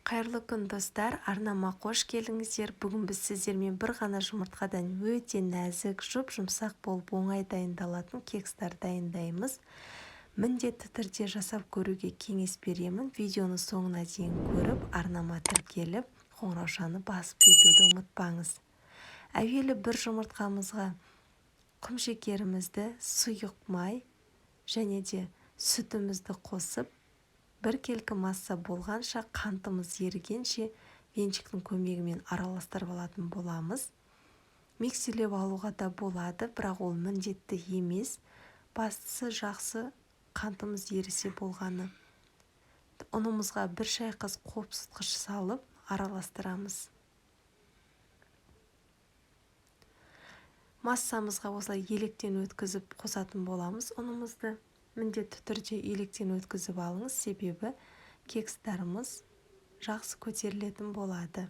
Қайырлы күн, достар! Арнама қош келдіңіздер! Бүгін біз сіздермен бір ғана жұмыртқадан өте нәзік, жұп-жұмсақ болып оңай дайындалатын кекстар дайындаймыз. Міндетті түрде жасап көруге кеңес беремін. Видеоны соңына дейін көріп, арнама тіркеліп, қоңыраушаны басып кетуді ұмытпаңыз. Әуелі бір жұмыртқамызға құмшекерімізді, сұйық май және де сүтімізді қосып, біркелкі масса болғанша, қантымыз ерігенше венчиктің көмегімен араластырып алатын боламыз. Миксерлеп алуға да болады, бірақ ол міндетті емес. Бастысы жақсы қантымыз ерісе болғаны. Ұнымызға бір шай қасық қопсытқыш салып араластырамыз. Массамызға осылай електен өткізіп қосатын боламыз ұнымызды. Міндетті түрде електен өткізіп алыңыз, себебі кекстарымыз жақсы көтерілетін болады.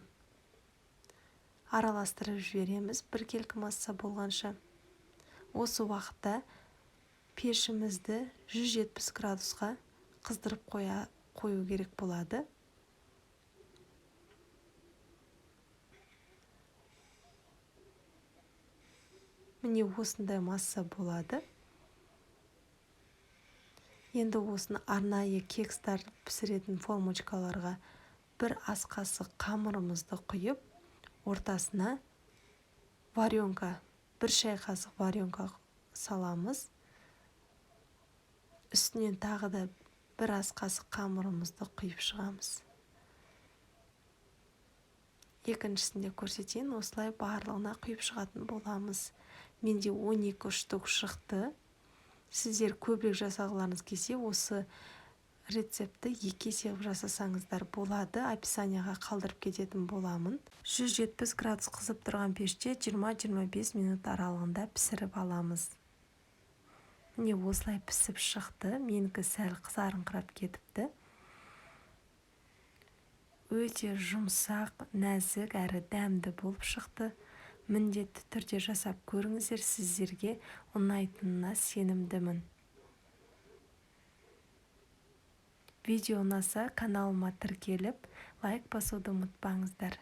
Араластырып жібереміз біркелкі масса болғанша. Осы уақытта пешімізді 170 градусқа қыздырып қою керек болады. Міне, осындай масса болады. Енді осыны арнайы кекстар пісіретін формочкаларға бір ас қасық қамырымызды құйып, ортасына варенка, бір шай қасық варенка саламыз. Үстінен тағы да бір ас қасық қамырымызды құйып шығамыз. Екіншісінде көрсетейін, осылай барлығына құйып шығатын боламыз. Менде 12 штук шықты. Сіздер көбірек жасағыларыңыз келсе, осы рецептті екі есе қылып жасасаңыздар болады. Описанияға қалдырып кететін боламын. 170 градус қызып тұрған пеште 20-25 минут аралығында пісіріп аламыз. Міне, осылай пісіп шықты. Менікі сәл қызарыңқырап кетіпті. Өте жұмсақ, нәзік әрі дәмді болып шықты. Міндетті түрде жасап көріңіздер, сіздерге ұнайтынына сенімдімін. Видео ұнаса, каналыма тіркеліп, лайк басуды ұмытпаңыздар.